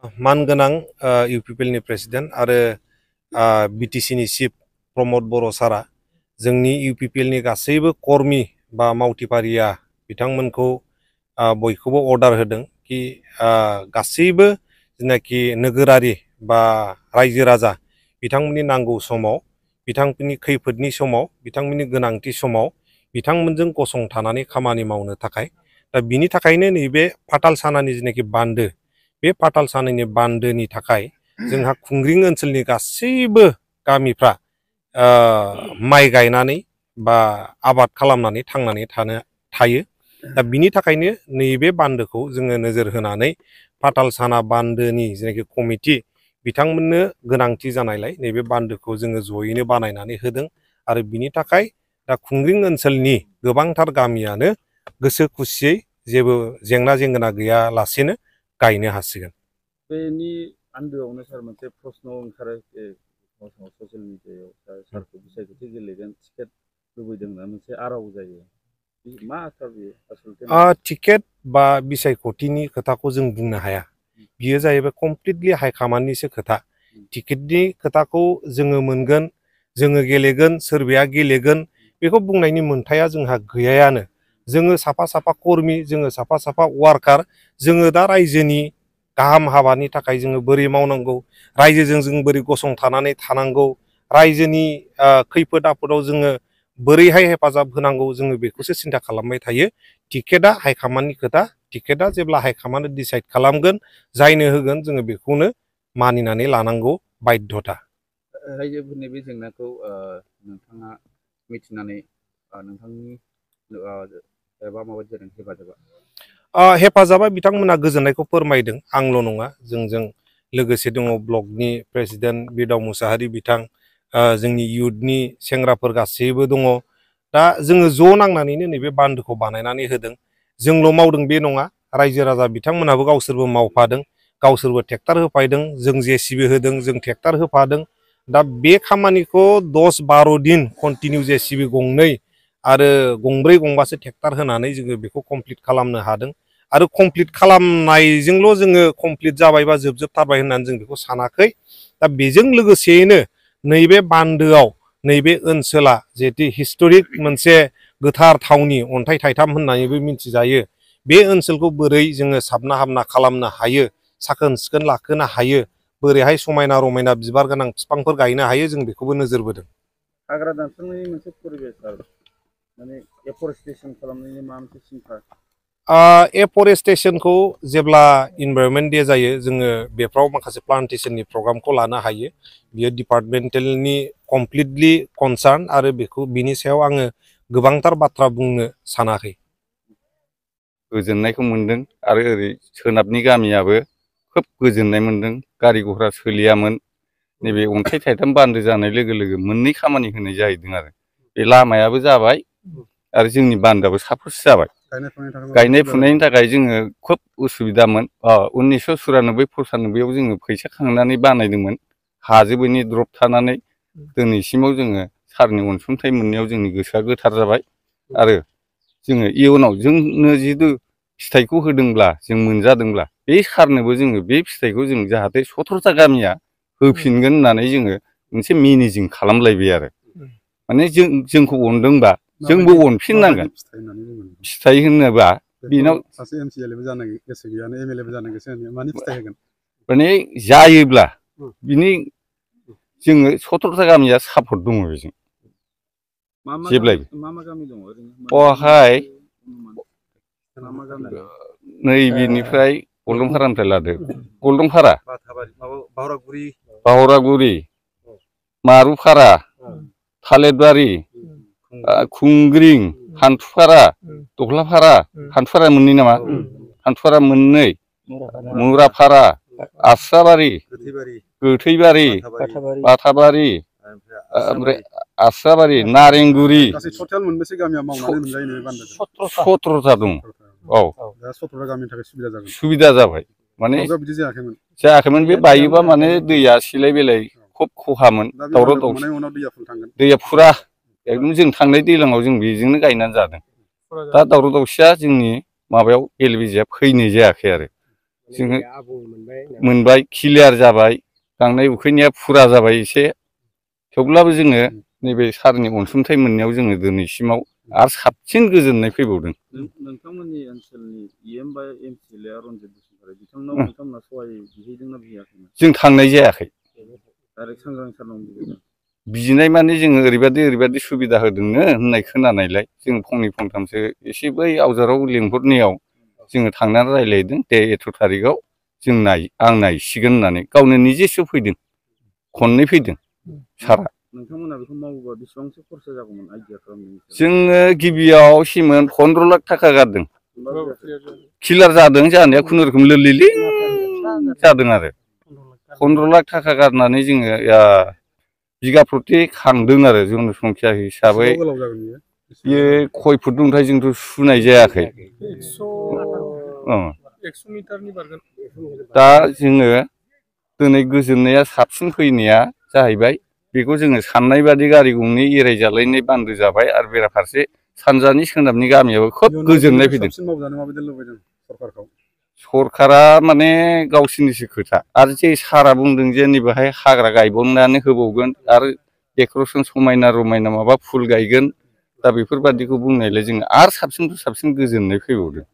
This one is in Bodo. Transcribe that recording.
मानगोनां इउपिपिएलनि प्रेसिडेन्ट आरो बिटिसिनि चिफ प्रमद बर' सारा जोंनि इउपिपिएलनि गासैबो कर्मी बा मावथिफारिया बिथांमोनखौ बयखौबो अर्डार होदों कि गासैबो जेनाखि नोगोरारि बा रायजो राजा बिथांमोननि नांगौ समाव बिथांमोननि खैफोदनि समाव बिथांमोननि गोनांथि समाव बिथांमोनजों गसंथानानै खामानि मावनो थाखाय दा बिनि थाखायनो नैबे फाथालसानानि जेनाखि बान्दो बे फाथालसानानि बान्दोनि थाखाय जोंहा खुंग्रिं ओनसोलनि गासैबो गामिफ्रा माइ गायनानै बा आबाद खालामनानै थांनानै थायो दा बिनि थाखायनो नैबे बान्दोखौ जोङो नोजोर होनानै फाथालसाना बान्दोनि जेनाखि कमिटि बिथांमोननो गोनांथि जानायलाय नैबे बान्दोखौ जोङो जयैनो बानायनानै होदों आरो बिनि थाखाय दा खुंग्रिं ओनसोलनि गोबांथार गामियानो गोसो खुसियै जेबो जेंना जेंगोना गैयालासेनो गायनो हासिगोन। बेनि आन्दोआवनो सार मोनसे प्रश्न ओंखारो ससियेल मिडियायाव सारखौ बिसायख'थि गेलेगोन टिकेट लुबैदों होनना मोनसे आराव जायो मा सार बेयो आसलथे टिकेट बा बिसायख'थिनि खोथाखौ जों बुंनो हाया बियो जाहैबाय कमप्लिटलि हाइकमान्डनिसो खोथा टिकेटनि खोथाखौ जोङो मोनगोन जोङो गेलेगोन सोरबाया गेलेगोन बेखौ बुंनायनि मोन्थाया जोंहा गैयायानो जोङो साफा साफा कर्मी जोङो साफा साफा वार्कार जोङो दा रायजोनि गाहाम हाबानि थाखाय जोङो बोरै मावनांगौ रायजोजों जों बोरै गसंथानानै थानांगौ रायजोनि खैफोद आफोदाव जोङो बोरैहाय हेफाजाब होनांगौ जोङो बेखौसो सिन्था खालामबाय थायो टिकेटआ हाइकमान्डनि खोथा टिकेटआ जेब्ला हाइकमान्डआ डिसाइड खालामगोन जायनो होगोन जोङो बेखौनो मानिनानै लानांगौ बाध्यता। रायजोफोरनि बे जेंनाखौ नोंथाङा मिथिनानै नोंथांनि एबा माबायदि जादों हेफाजाबा बिथांमोना गोजोननायखौ फोरमायदों आंल' नङा जोंजों लोगोसे दङ ब्लकनि प्रेसिडेन्ट बिदाव मुसाहारि बिथां जोंनि इयुथनि सेंग्राफोर गासैबो दङ दा जोङो ज' नांनानैनो नैबे बान्दोखौ बानायनानै होदों जोंल' मावदों बे नङा रायजो राजा बिथांमोनाबो गावसोरबो मावफादों गावसोरबो ट्रेक्टर होफायदों जों जेसिबि होदों जों ट्रेक्टर होफादों दा बे खामानिखौ 10-12 दिन कन्टिनिउ जेसिबि गंनै आरो गंब्रै गंबासो ट्रेक्टर होनानै जोङो बेखौ कमप्लिट खालामनो हादों आरो कमप्लिट खालामनायजोंल' जोङो कमप्लिट जाबाय बा जोबथारबाय होननानै जों बेखौ सानाखै दा बेजों लोगोसेयैनो नैबे बान्दोआव नैबे ओनसोला जिहेतु हिस्टरिक मोनसे गोथार थावनि अन्थाइ थाइथाम होननानैबो मिथिजायो बे ओनसोलखौ बोरै जोङो साबना हामना खालामनो हायो साखोन सिखोन लाखोनो हायो बोरैहाय समायना रमायना बिबार गोनां बिफांफोर गायनो हायो जों बेखौबो नोजोर बोदों। हाग्रा दानस्रांनायनि मोनसे परिबेस माने एफरेस्टेसन खालामनायनि माबा मोनसे सिन्था एफरेस्टेसनखौ जेब्ला इनभाइरनमेन्ट डे जायो जोङो बेफ्राव माखासे प्लान्टेसननि प्रग्रामखौ लानो हायो बियो डिपार्टमेन्टेलनि कमप्लिटलि कनसार्न आरो बेखौ बिनि सायाव आङो गोबांथार बाथ्रा बुंनो सानाखै। गोजोननायखौ मोनदों आरो ओरै सोनाबनि गामियाबो खोब गोजोननाय मोनदों गारि गरा सोलियामोन नैबे अन्थाइ थाइथाम बान्दो जानाय लोगो लोगो मोननै खामानि होनाय जाहैदों आरो बे लामायाबो जाबाय आरो जोंनि बान्दोआबो साफस जाबाय गायनाय फुनायनि थाखाय जोङो खोब उसुबिदामोन 1994-95 आव जोङो फैसा खांनानै बानायदोंमोन हाजोबैनि द्रप थानानै दिनैसिमाव जोङो सारनि अनसुंथाइ मोननायाव जोंनि गोसोआ गोथार जाबाय आरो जोङो इयुनाव जोंनो जितु फिथाइखौ होदोंब्ला जों मोनजादोंब्ला बे सारनोबो जोङो बे फिथाइखौ जों जाहाथे 17था गामिया होफिनगोन होननानै जोङो मोनसे मिनिजिं खालामलायबाय आरो माने जोंखौ अनदोंबा जोंबो अनफिननांगोन फिथाइ होनोबा बेनाव सासे एमसिएलएबो जानो गोसो गैयानो एमएलएबो जानो गोसो गैया माने फिथाइ होगोन माने जायोब्ला बिनि जोङो 17था गामिया सापर्ट दङ बेजों जेब्लायबो बहाय नैबेनिफ्राय गल्डनफारानिफ्राय लादो गल्डनफारा बावरागुरि मारुफारा थालिरबारि खुंग्रिं हान्थुफारा दख्लाफारा हान्थुफारा मोननै नामा हान्थुफारा मोननै मुराफारा आस्राबारि गोथैबारि बाथाबारि ओमफ्राय आस्राबारि नारेंगुरि 17था दं औ 17था गामिनि थाखाय सुबिदा जाबाय माने जायाखैमोन बे बायोबा माने दैया सिलाय बेलाय खुब खहामोन दावराव दावसि दैया फुरा एकदम जों थांनाय दैज्लाङाव जों बेजोंनो गायनानै जादों दा दावराव दावसिया जोंनि माबायाव बेले बेजेया फैनाय जायाखै आरो जोङो मोनबाय क्लियार जाबाय गांनाय उखैनाया फुरा जाबाय एसे थेवब्लाबो जोङो नैबे सारनि अनसुंथाइ मोननायाव जोङो दिनैसिमाव आरो साबसिन गोजोननाय फैबावदों। नोंथांमोननि ओनसोलनि इएम बा एमसिएलए रन्जित बसुमतारी बिथांनाव नोंथांमोना सहाय बिहैदोंना बिहैयाखैमोन? जों थांनाय जायाखै। डाइरेक्ट सांग्रां सारनाव बिहैदों। बिनाय माने जोङो ओरैबायदि सुबिदा होदोंनो होननाय खोनानायलाय जों फंनै फंथामसो एसे बै आवजाराव लेंहरनायाव जोङो थांनानै रायज्लायदों दे एथ' थारिखआव जों आं नायसिगोन होननानै गावनो निजेसो फैदों खननै फैदों सारा। नोंथांमोना बेखौ मावोबा बेसेबांसो खरसा जागौमोन आइडिया खालामनायनि? जोङो गिबियाव सिमोन 15 लाख थाखा गारदों। क्लियार जादों जानाया खुनुरुखुम लोलिलिं जादों आरो 15 लाख थाखा गारनानै जोङो बिगा प्रति खांदों आरो जनसंख्या हिसाबै बेयो खय फुट दंथाय जोंथ' सुनाय जायाखै। 100 मिटारनि बारगोन। दा जोङो दिनै गोजोननाया साबसिन फैनाया जाहैबाय बेखौ जोङो साननाय बादि गारि गंनै एराय जालायनाय बान्दो जाबाय आरो बेराफारसे सानजानि सोनाबनि गामियाबो खोब गोजोननाय फैदों। सरकारा माने गावसोरनिसो खोथा आरो जे सारा बुंदों जे नैबेहाय हाग्रा गायबावनानै होबावगोन आरो डेक'रेसन समायना रमायना माबा फुल गायगोन दा बेफोरबादिखौ बुंनायलाय जोङो आरो साबसिननिफ्राय साबसिन गोजोननाय फैबावदों।